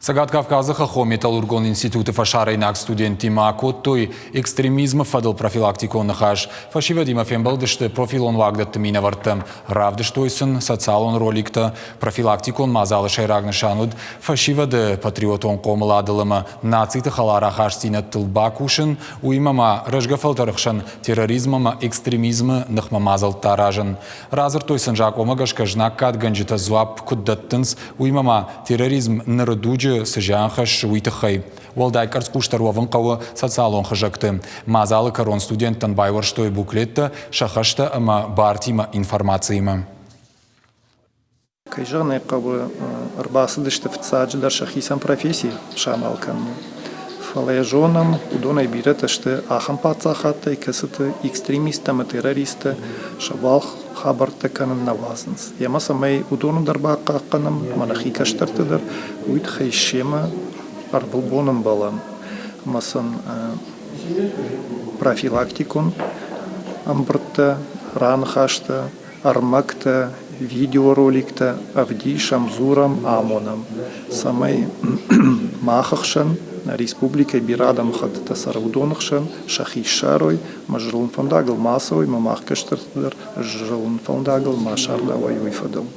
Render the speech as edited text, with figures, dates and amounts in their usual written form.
Цӕгат Кавказы хӕххон металлургон институты фӕсарӕйнаг студенттимӕ акодтой экстремизмы фӕдыл профилактикон ныхас. Фӕсивӕдимӕ фембӕлдысты профилон уагдӕтты минӕвӕрттӕ, равдыстой сын социалон роликтӕ. Профилактикон мадзалы сӕйраг нысан уыд фӕсивӕды патриотон хъомыладыл ӕмӕ нациты хӕлар ахастдзинӕдтыл бакусын, уыимӕ ма рӕзгӕ фӕлтӕры хсӕн терроризм ӕмӕ экстремизмы ныхмӕ мадзӕлттӕ аразын. Радзырдтой сын закъонмӕ гӕсгӕ знаггадгӕнджытӕ дзуапп куыд дӕттынц, уыимӕ ма терроризм ныры дуджы цы зиан хӕссы, уый тыххӕй. Уӕлдай къӕрцхъусдӕр уӕвын хъӕуы социалон хызӕгты. Мадзалы кӕрон студенттӕн байуӕрстой буклеттӕ сӕ хӕстӕ ӕмӕ бартимӕ информациимӕ. Кӕй зӕгъын ӕй хъӕуы, ӕрбацыдысты фыццаджыдӕр сӕхицӕн професси самал кӕнын. Фӕлӕ йӕ зонӕм, уыдонӕй бирӕтӕ сты ахӕм паддзахадтӕй, кӕцыты экстремисттӕ ӕмӕ террористтӕ сӕ уӕлх хабӕрттӕ кӕнын нӕ уадзынц. Ӕмӕ цӕмӕй уыдоны дӕр бахъахъхъӕнӕм ӕмӕ нӕхи кӕстӕрты дӕр, уый тыххӕй семӕ ӕрвылбон ӕмбӕлӕм ӕмӕ сын профилактикон ӕмбырдтӕ, раныхӕстӕ, ӕрмӕгтӕ, видеороликтӕ ӕвдисӕм, дзурӕм, амонӕм, цӕмӕй мах ӕхсӕн, нӕ республикӕйы бирӕ адӕмыхӕттытӕ цӕры, уыдоны хсӕн сӕхи ссарой ӕмӕ зылын фӕндагыл ма ацӕуой ӕмӕ мах кӕстӕртӕ дӕр зылын фӕндагыл ма сардауой, уый фӕдыл.